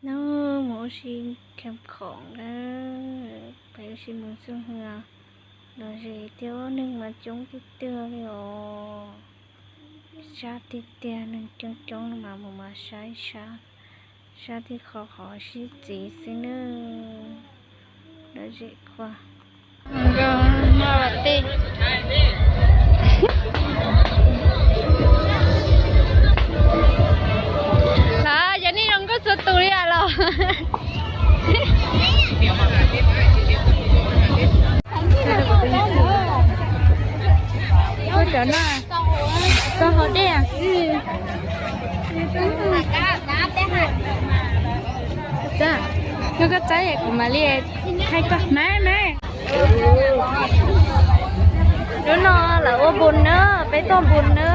No, mus ua si kham khoom na, peb ua si mus xub hwm, lom zem thiab, neeg mas coob tiag tiag li os. Sab tiag tiag, neeg coob coob no mas mus mas saib sab, sab tib qho qhov sib txiv xwb na. Lom zem khuav. Los yog nej zoo nkauj txhua tus li los. Koj cov no, koj haus dej. Koj txaib kuv mam li thaij koj. Maiv, maiv. Lub no lawv ua npus na, peb tuaj npus na.